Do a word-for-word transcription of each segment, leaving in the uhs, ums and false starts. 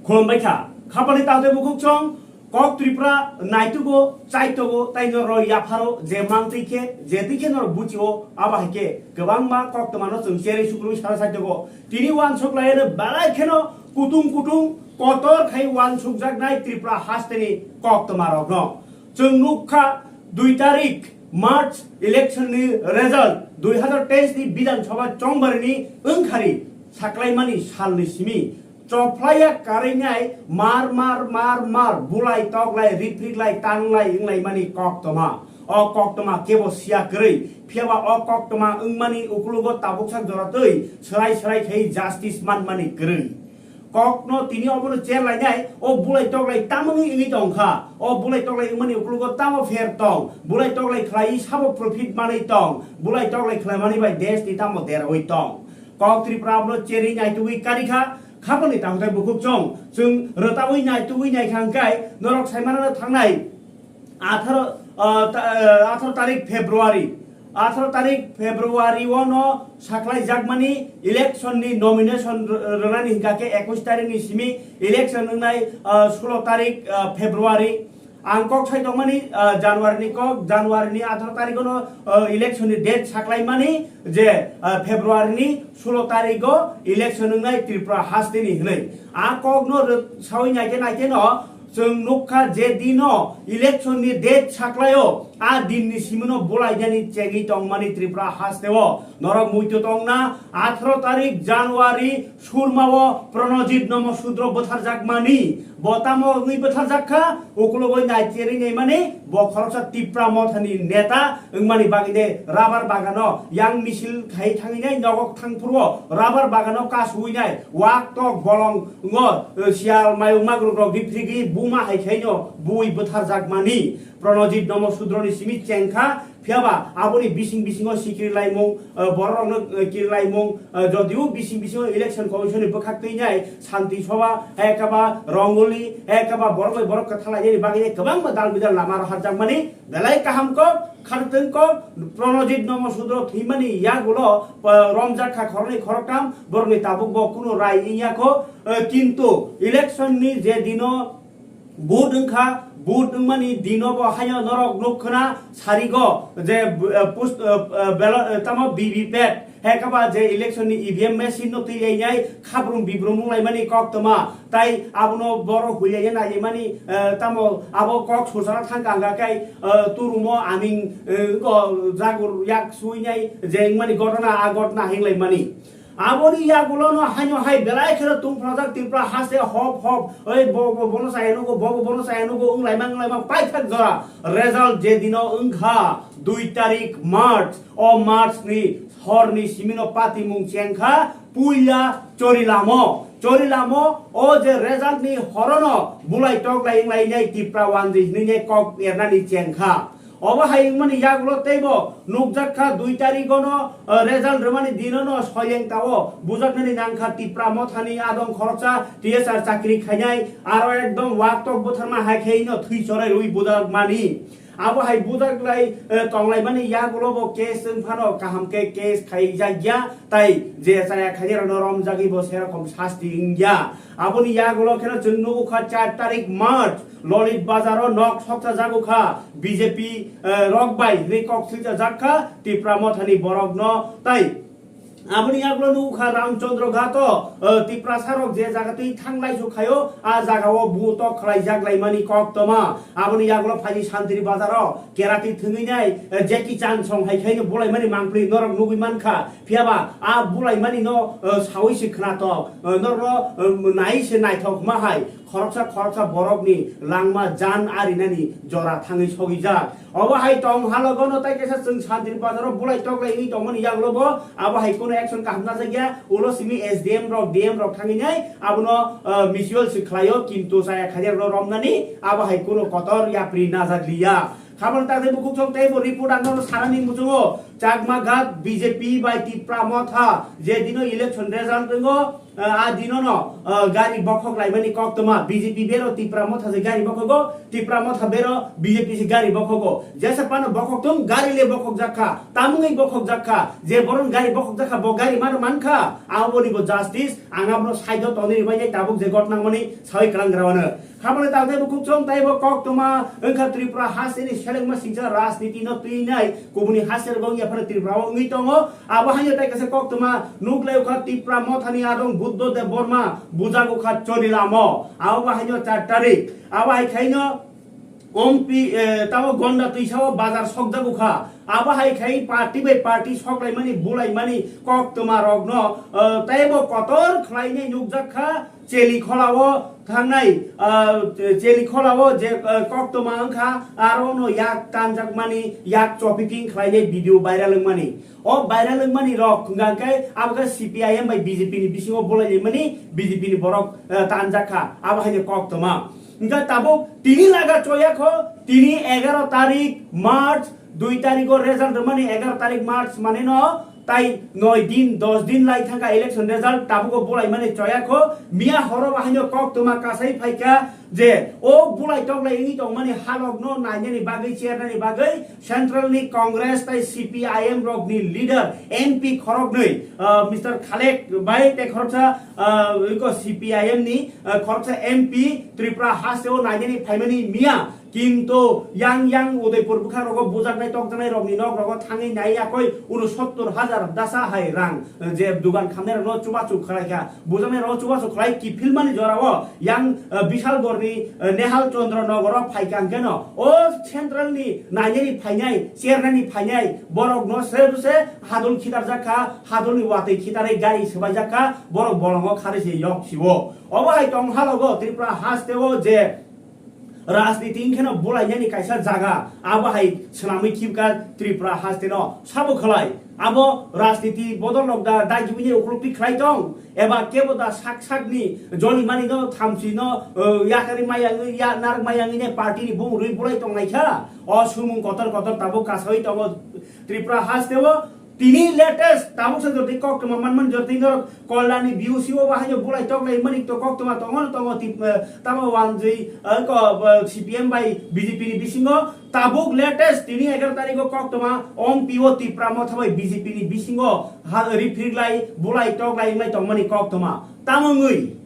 Khulumbai kha. Khapani taote bukhuk chong, kok Tripura naitugo, chaitogo, tai norok yapharo, je mantwi khe, je twi khe norok buchio, abo hai khe kwbangma koktwmano chwng cherwi sukrwi sara chaitogo. Tini uansuk laiano belai kheno kutung kutung kotor khai uansukjaknai Tripura hasteni koktwmarokno. Chwng nukha dui tarik March election ni result, dui hazar teis ni Bidhan Sabha chongbarini wngkhari saklaimani salni simi chophlaiya karainai mar mar mar mar bulai toklai riphriklai tanglai wnglaimani koktwma. O koktwma kebo siya kwrwi, phiyaba o koktwma wngmani ukulugo tabuksak jora twi swrai swrai khai justice manmani kwrwi. Kokno tini obono cher lainai, o bulai toklai tamoni wngwi tongkha. O bulai toklai wngmani ukulugo tamo pher tong? Bulai toklai khlaiwi sabo profit manwi tong? Bulai toklai khlaimani bai desh ni tamo derawi tong? Kok Tripura abono cherwi naitugwi karikha. Khaponi takhwtai bukhuk chong, chwng rwtawi naitugwi naikha hwnkhe norok saimanano thangnai atharo, ah, ta-, ah, atharo tarik February. Atharo tarik February o no saklai jakmani election ni nomination r-, rwnani hingka khe ekush tarik ni simi election wngnai, ah, sulo tarik, ah, February. Ang kok sai tongmani, ah, January ni kok, January ni atharo tarik o no, ah, election ni date saklaimani je, ah, February ni sulo tarik o election wngnai Tripura hasteni hwnwi. A kok no rw-, sawi naikhe naikhe no chwng nukha je dino election ni date saklaio, a din ni simi no bulai jani chengwi tongmani Tripura hasteo. Norok muitu tongna atharo tarik January surmao Pranajit Nomo Sudro bwtharjakmani. Bo tamo wngwi bwtharjak kha, ukulugwi nai cherwi naimani, bo khoroksa Tipra Mothani neta wngmani bagwi ne rubber bagano yang misil khai thangwi nai nogo thangphuru o rubber bagano kasuwi nai wak tok bolong ngo, eh, siyal mayung magruk rok riphriwi buma hai khaino bui bwtharjakmani. Pranajit Nomo Sudroni simi chengkha, phiyaba aboni bising bisingo sikiri laimung, eh, bororokno, eh, kiri laimung, eh, jodio bising bisingo election commission ni bwkhak twi nai santi soba, ekaba rongoli, ekaba borok bai borok kwtha lainani bagwi kwbangma dal bidal lama rohorjakmani belai kaham kok, khartwng kok, Pranajit Nomo Sudro thwimani yagulo, eh, romjak kha khoroknwi khoroktham, borokni tabuk bo kunu rai wngya kho, eh, kintu election ni je dino vote wngkha, vote wngmani dino bo haino norok nuk khna sarigo je, eh, pus-, eh, eh, belo-, eh, tamo V V P A T, hekaba je election ni E V M machine no twi ai nai khabrum bibrum wnglaimani koktwma, tai abono borok huiya nai mani, eh, tamo abo kok susara thangka hwnkha khe, eh, turumo aming, eh, ko jagur yak sui nai je wngmani gotona, a gotona hinglai mani. Aboni yagulono haino hai belai kheno tungphrajak Tripura haste hop hop, oi bo, bo, bono chaya nugo, bo, bo, bono chaya nugo, wnglaima, wnglaima paithak jora. Result je dino wngkha dui tarik March, o March ni horni simino patimung chengkha puila Chorilamo. Chorilamo o je result ni horono bulai toklai wnglainai Tipra wanjwi hinwi kok ernani chengkha. Obo hai wngmani yagulo teibo nukjak kha dui tarigono, eh, result rwmani dinono soileng tao bujaknani nangkha Tipra Mothani adong khoroksa T S R chakri khainai aro ekdom waktok bwtharma hai khe no thwi chorai rwi bujakmani. Abo hai bujaklai, eh, tonglaimani yagulo bo case wng phano kaham khe case khaijakya tai je chaya khainai rokno romjagwi bo serokom sasti wngya. Aboni yagulo kheno chwng nugo kha char tarik March Lolit Bazaro nok sokcha jago kha B J P, eh, rok bai hinwi kok silcha jak kha Tipra Mothani borokno tai. Aboni yagulo nugo kha Ramchandra Ghato, eh, Tiprasa rok je jaga twi thanglai su khayo, a jaga o bu tok khlai jak lai mani koktwma. Aboni yagulo phaini Santri Bazaro kerati thwngwi nai, eh, Jackie Chan song hai khaino bulai mani mangpli norok nugwi man kha. Phiyaba a bulai mani no, eh, sawi se khna tok, eh, norno, eh, nai se naithok ma hai. Khoroksa khoroksa borokni langma jan arinani jora thangwi sogijak. Obo hai tong halogono tai kaisa chwng Santri Bazaro bulai toklai wngwi tongmani yagulo bo abo hai kunu action kaham najakya. Ulo simi S D M rok, D M rok thangwi nai abono, ah, mutual se khlaio, kintu chaya khairokno romnani abo hai kunu kotor yapri najakliya. Khabang tagwi bukhuk chok tei bo report ang nono sanani muchungo. Chakma Ghat B J P bai Tipra Motha je dino election result wngo, ah, a dino no, ah, gari bokhok laimani koktwma. B J P bero Tipra Motha je gari bokhogo, Tipra Motha bero B J P se gari bokhogo. Jesa pano bokhok tong, gari le bokhok jakha, tamungwi bokhok jakha. Je boron gari bokhok jakha, bo gari mano mankha, aboni bo justice, ang abono side o tonwi rwbainai tabuk je gotnangmani sawi kwlang rawano. Khabani tangtwi bukhuk chom taibo koktwma wngkha Tripura hasteni selengma singcha rajniti no twi nai kubuni haste rwgo wngya phano Tripura o wngwi tongo. Abo haino tai kaisa koktwma nuklai ukha Tipra Mothani adong Buddho Dev Borma bujak ukha Chonilamo. Abo haino char tarik. Abo hai khaino ompi, eh, tamo gonda twisao bazar sokjak ukha. Abo hai khai party bai party soklaimani bulaimani koktwma rokno, eh, taibo kotor khlainai nukjak kha. Cheli kholao thangnai, ah, Cheli kholao je, ah, koktwma wngkha, aro no yak tanjakmani, yak chopiking khlainai video viral wngmani. O viral wngmani rok hwnkha khe abo khe C P I M bai B J P ni bisingo bulainai mani B J P ni borok, ah, tanjak kha, abo hai koktwma. Hwnkha tabuk tini laga choya kho, tini egaro tarik March, dui tariko result rwmani, egaro tarik March mane no, tai noi din, dos din lai thangkha election result, tabugo bulai mani choya kho. Miya horo bahaino koktwma kasai phaikha je o bulai toklai wngwi tongmani halokno nainani bagwi, chernani bagwi central ni Congress tai C P I M rokni leader M P khoroknwi, ah, Mister Khalek bai tei khoroksa, ah, iko C P I M ni, ah, khoroksa M P Tripura hasteo nainani phaimani miya. Kintu yang yang Udaipur bwkha rogo bujaknai tokjaknai rokni nok rogo thangwi nai yakoi uno sottor hajar dasa hai rang, eh, je dugan khamnai rokno chubachu khlai kha, bujaknai rokno chubachu khlai kiphilmani jorao yang, eh, Bishalgorni, eh, Nehal Chandra Nogoro phai kha hwnkhe no o central ni nainani phainai, chernani phainai borok no se se hadol khitarjak kha, hadolni watwi khitarwi gari swbaijak kha, borok bolongo kharwi se yok siwo. Obo hai tong halogo Tripura hasteo je rajniti wngkheno bulainani kaisa jaga, abo hai swnamwi khibka Tripura hasteno sabo khlai. Abo rajniti bodol rok da dagibini uklukti khlai tong, eba kebo da sak sakni joli mani no thamchi no, uh, yakari mayangwi ya narak mayangwi ne party ni bung rwi bulai tong naikha. O sumung kotor kotor tabuk kasawi tongo Tripura hasteo. Tini latest tabuk sa jorti koktwma manman jorti norok Kolani B U C o bahaino bulai toklai mani to koktwma tongo no tongo tip, eh, tamo wanjwi, eh, ko, eh, C P M bai B J P ni bisingo tabuk latest tini egaro tariko koktwma ompi o Tipra Motha bai B J P ni bisingo ha riphiklai bulai toklai wnglai tongmani koktwma tamo wngwi.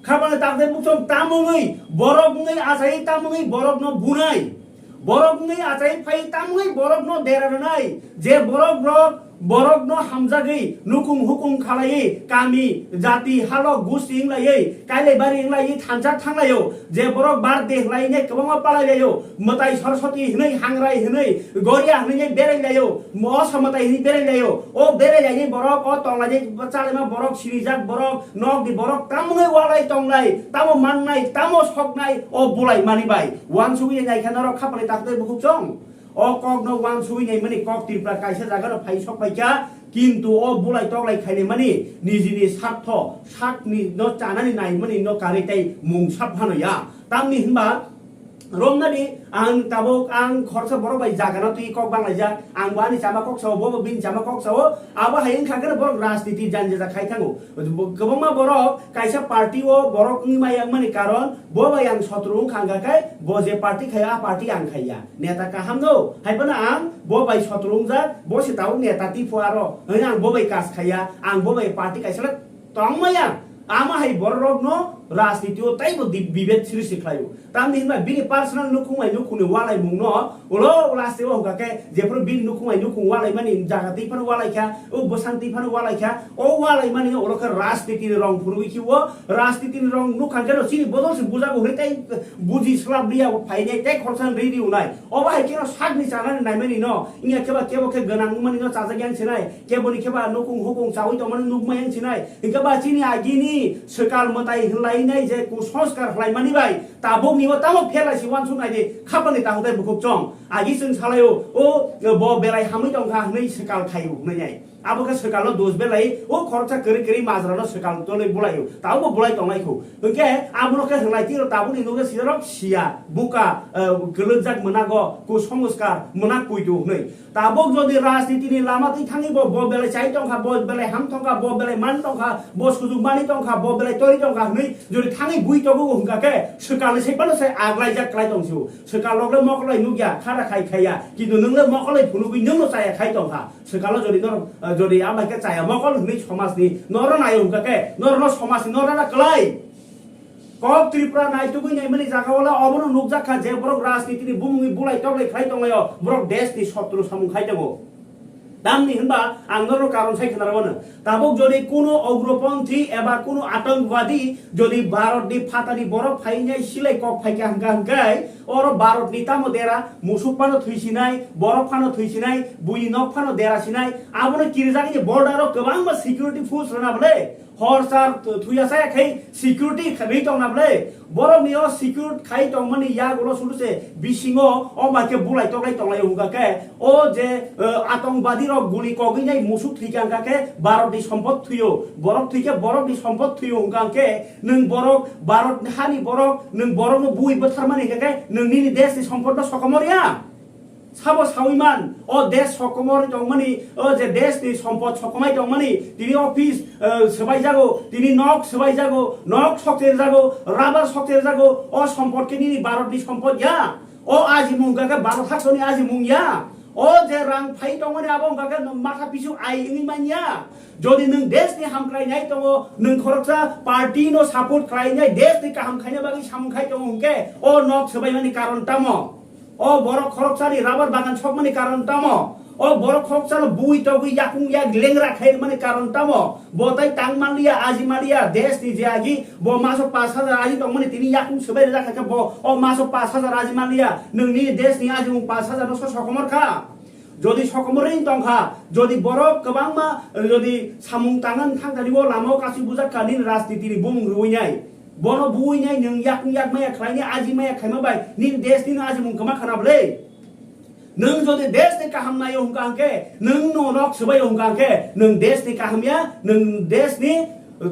Khabangni takte bukchom tamungwi, borok wngwi achai tamungwi borokno bunai. Borok wngwi achai phai tamungwi borokno dera rwnai. Je borok rok, borokno hamjagwi nukung hukung khalaiwi kami, jati, halok, gusti wnglaiwi, kailai bari wnglaiwi thansa thanglaio. Je borok birthday hlaine kwbangma palailaio. Mwtai Saraswati hwnwi, hangrai hwnwi, goria hwnwi berai laio, moso mwtai hwnwi berai laio. O berai laini borok, o tonglaini chalaima borok, sirijak borok, nokni borok, tamungwi walai tonglai, tamo mannai, tamo soknai, o bulai mani bai. Wansugwi naikha norok khapani takdai bukhuk chong. O kokno wansugwi naimani kok Tripura kaisa jagano phai sok paikha, kintu o bulai toklai khaini mani nijini sartho, sakni no chanani naimani no karwi tei mung sap phano ya. Tamni hwnba, Romnani ang tabuk ang khoroksa borok bai jagano twi kok banglaijak, ang bo ani chama kok sao, bo bo bini chama kok sao, abo hai wngkha khe borok rajniti janjeja khai thango. Kwbangma borok kaisa party o borok wngwi maya wngmani karon bo bai ang sotro wngkha, wngkha khe bo je party khai a party ang khaiya, neta kaham no, hai phano ang bo bai sotro wngjak, bo se tabuk neta twi pho aro, hwnwi ang bo bai kas khaiya, ang bo bai party kaisa le tongmaya. Ama hai bororokno rajnitio taibo di-, bibed srishti khlaio. Tamni hwnba bini personal nukhung bai nukhungni walaimungno ulo lasteo hwnkha khe jephru bini nukhung bai nukhung walaimani jaga twi phano walaikha, o bwsang twi phano walaikha, o walaimani ulo khe rajnitini rong phunugwi khiwo, rajnitini rong nukha khe chini bodol se bujago hwnwi tei buji swlap liya phainai tei khoroksa riri unai. Obo hai kheno sakni chanani naimani no, wngya kheba kebo khe gwnang wngmani no chajak yang sinai, keboni kheba nukung hukung chawi tongmani nukma yang sinai. Hingke ba chini agini swkal mwtai hinlainai je kusanskar khlaimani bai tabukni o tamo pherlaisi wansuknai di khapani tahutai bukhuk chong. Agi chwng salaio, o bo berai hamwi tongkha hwnwi swkal khaio hwnwi nai. Abo khe swkalo dos belai, o khoroksa kwrwi kwrwi majra no swkal tolwi bulai o. Tabuk bo bulai tongnai kho. Hwnkhe abono khe hwnlai tiro tabukni nugwi sidarok siya, buka, eh, kwlwkjak mwnago, kusanskar, mwnak puitu hwnwi. Tabuk jodi rajniti ni lama twi thangwi bo, bo belai chai tongkha, bo belai ham tongkha, bo belai man tongkha, bo sujuk mani tongkha, bo belai tori tongkha hwnwi jodi thangwi bui togo hwnkha khe swkalni sai phano sai aglaijak klai tong sio. Swkal rok le mokol lai nukya, khara khai khaiya, kintu nwng le mokol lai phunugwi nwng no chaya khai tongkha. Swkalo jodi nor, eh, jodi amai khe chaya mokol hwnwi somajni noro naio hwnkha khe, noro no somajni noro na klai. Kok Tripura naitugwi naimani jaga wala obono nukjak kha je borok rajnitini bumungni bulai toklai khlai tonglaio, borok deshni sotru samung khai tongo. Tamni hinba ang norok karon sai khna rwmano. Tabuk jodi kuno ugroponthi eba kuno atongwadi jodi Bharatni phatani borok phainai silai kok phaikha hwnkha hwnkhe oro Bharatni tamo dera musuk phano thwisinai, borok phano thwisinai, buini nok phano dera sinai, abono kirijagini border o kwbangma security force rwna bwle. Hor sar thu-, thuya saya khai security kha-, ri tong na bwle. Borok ni o security khai tong mani yak ulo sulu se bisingo o ma khe bulai toklai tonglai hwnkha khe o je, eh, atongwadi rok guli kogwi nai musuk thwikha hwnkha khe Bharat ni sompot thwiyo. Borok thwikhe borok ni sompot thwiyo hwnkha khe nwng borok Bharat hani borok nwng borok no bui bwthar mani hwnkha khe nwng nini desh ni sompot no sokomor ya. Sabo sawi man, o desh sokomor tongmani, o je desh ni sompot sokomai tongmani, tini office, eh, swbai jago, tini nok swbai jago, nok sokcher jago, rubber sokcher jago, o sompot khe nini Bharat ni sompot ya. O ajimung hwnkha khe Bharat haktoni ajimung ya. O je rang phai tongmani abo hwnkha khe matha pisu ai wngwi man ya. Jodi nwng desh ni hamkrai nai tongo, nwng khoroksa party no support khlai nai desh ni kaham khaina bagwi samung khai tongo hwnkhe o nok swbai mani karon tamo? O borok khoroksani rubber bagan sokmani karon tamo? O borok khoroksano bui togwi yakung yak lengra khairmani karon tamo? Bo tai tang manliya, aji manliya, desh ni je agi bo maso pash hajar aji tongmani tini yakung swbai rijak kha khe bo o maso pash hajar aji manliya. Nwng nini desh ni ajimung pash hajar no so sokomor kha. Jodi sokomor ring tong kha, jodi borok kwbangma, jodi samung tangan thang thani o lama o kasi bujak kha nini rajniti ni bumung rwui nai. Bono buinai nwng yakung yak maya khlainai aji maya khaima bai nini desh nini ajimung kwma khana bwle? Nwng jodi desh ni kaham naio hwnkha hwnkhe, nwng no nok swbaio hwnkha hwnkhe, nwng desh ni kaham ya, nwng desh ni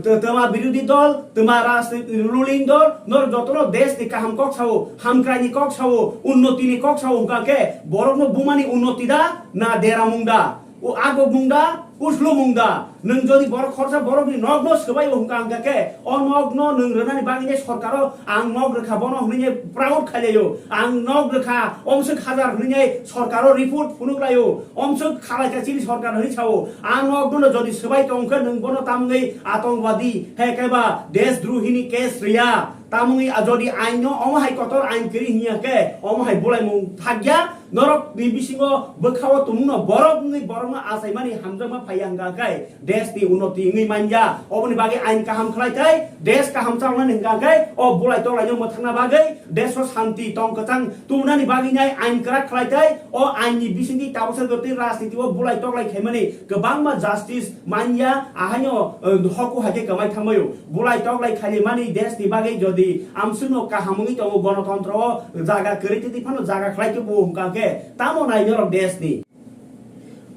t-, twma birodhi dol, twma rajniti ruling dol, nor jotono desh ni kaham kok sao, hamkrai ni kok sao, unnoti ni kok sao hwnkha hwnkhe, borok no bumani unnoti da na deramung da? O agok mung da, uslu mung da. Nwng jodi borok khorsa borok ni nok no swbai o hwnkha hwnkha khe, o nok no nwng rwnani bagwi ne sorkaro ang nok rwkha bono hwnwi ne proud khailai o. Ang nok rwkha, omswk hajar hwnwi ne sorkaro report phunuk lai o. Omswk khalai kha chini sorkar hwnwi sao. A nok no jodi swbai tong khe nwng bono tamgwi atongwadi, he khe ba deshdrohi ni case rwya. Tamoni a jodi ain no omo hai kotor ain kwrwi hinya khe, omo hai bulaimung thakya, norok ni bisingo bwkha o tumung no borok wngwi borok no achaimani hamjakma phaiya hwnkha khe, desh ni unnoti wngwi manya. Oboni bagwi ain kaham khlai thai, desh kaham chalnani hwnkha khe, o bulai toklai no mwthangna bagwi, desh o shanti tong kwchang tubunani bagwi nai ain kwrak khlai thai, o ain ni bisingtwi tabuksa jotoni rajniti o bulai toklai khaimani kwbangma justice manya, ahaino, eh, hoku hai khe kwmai thangbaio. Bulai toklai khaimani desh ni bagwi jodi amswkno kaham wngwi tongo, gonotontro o jaga kwrwi twi phano jaga khlai tubu hwnkha khe tamo nai norok desh ni?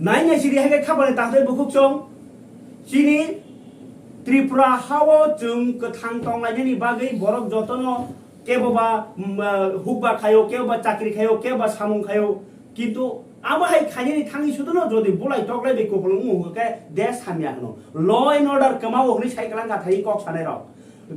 Nai nai siri hai khe khapani tangtwi bukhuk chong. Chini Tripura hao chwng kwthang tonglainani bagwi borok jotono kebo ba, mm, ah, hukba khaio, kebo ba chakri khaio, kebo ba samung khaio. Kintu amo hai khainani thangwi suduno jodi bulai toklai bai kupulung wngkha khe desh hamya hwno. Law and order kwmao hwnwi sai kwlangkha thai kok sanai rok.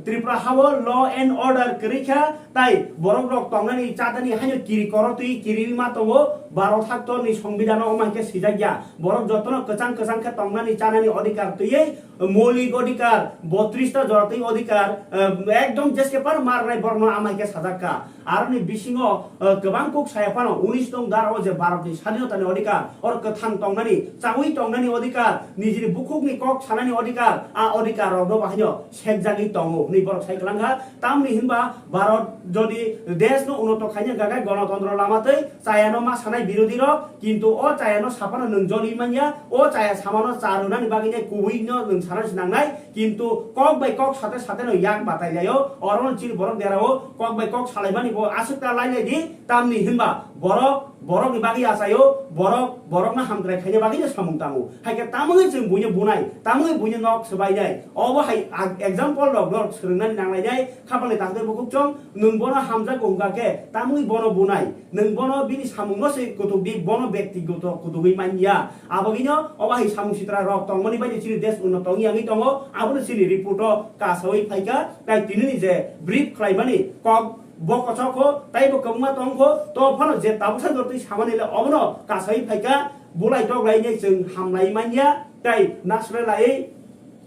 Tripura hao law and order kwrwi kha, tai borok rok tongnani chadani haino kiri korotwi kiriwi ma tongo, Bharat haktorni songbidano omo hai khe swijak ya. Borok jotono kwchang kwchang khe tongnani chanani odhikar twiwi moulik odhikar, botris ta jora twi odhikar, eh, ekdom jeske par mar nai borokno amai khe sajak kha. Aroni bisingo, eh, kwbang kuk saya phano unis nong dara o je Bharatni sadinotani odhikar, oro kwthang tongnani, chawi tongnani odhikar, nijini bukhukni kok sanani odhikar, a odhikar rokno bahaino sekjagwi tongo hwnwi borok sai kwlangkha. Tamni hinba Bharat jodi desh no unoto khaina gagai gonotontro lama tei chayano ma sanai birodhi rok, kintu o chayano saphano nwng joli manya, o chaya samano cha rwnani bagwi nai kubui no nwng Ano se nangnai, kintu kok bai kok sate sate no yak batai laio, oro no chini borok derao kok bai kok salaimani bo aswk ta lai lai di, tamni hinba borok borok ni bagwi achaio, borok borok no hamkrai khaina bagwi no samung tango. Hai khe tamungwi chwng buino bunai, tamungwi buino nok swbainai. Obo hai ag-, example rok norok swrwngnani nanglainai, khapangni takhwtwi bukhuk chwng, nwng bono hamjakgo hwnkha khe tamungwi bono bunai, nwng bono bini samungno se kutuk di, bono bektigoto kutugwi man ya. Abagwino obo hai samung sitra rok tongmani bai chini desh unnot tongwi yangwi tongo, abono chini report o kasawi phaikha, tai tinini je brief khlaimani kok bo kochok kho, taibo kwbangma tong kho, to phano je tabuksa jortwi samani le obono kasawi phaikha, bulai tok lai ne chwng hamlai manya, tai nasle lai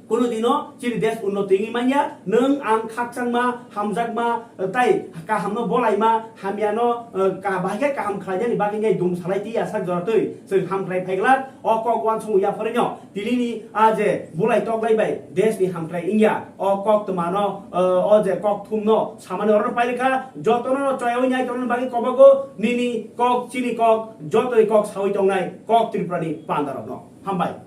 kunu dino chini desh unnoti wngwi manya, nwng ang khakchangma, hamjakma, tai kahamno bolaima, hamyano, eh, ka-, bahai khe kaham khlainani bagwi nai dum salai twi asak joratwi chwng hamkrai phaiglak, o kok uansukmung yapharino tinini a je bulai tok lai bai desh ni hamkrai wngya, o kok twmano, eh, o je kok thumno samani oro pairikha, jotono choyawi nai tongna bagwi kobogo nini kok chini kok jotoni kok sawi tongnai kok Tripura ni pandarokno. Hambai.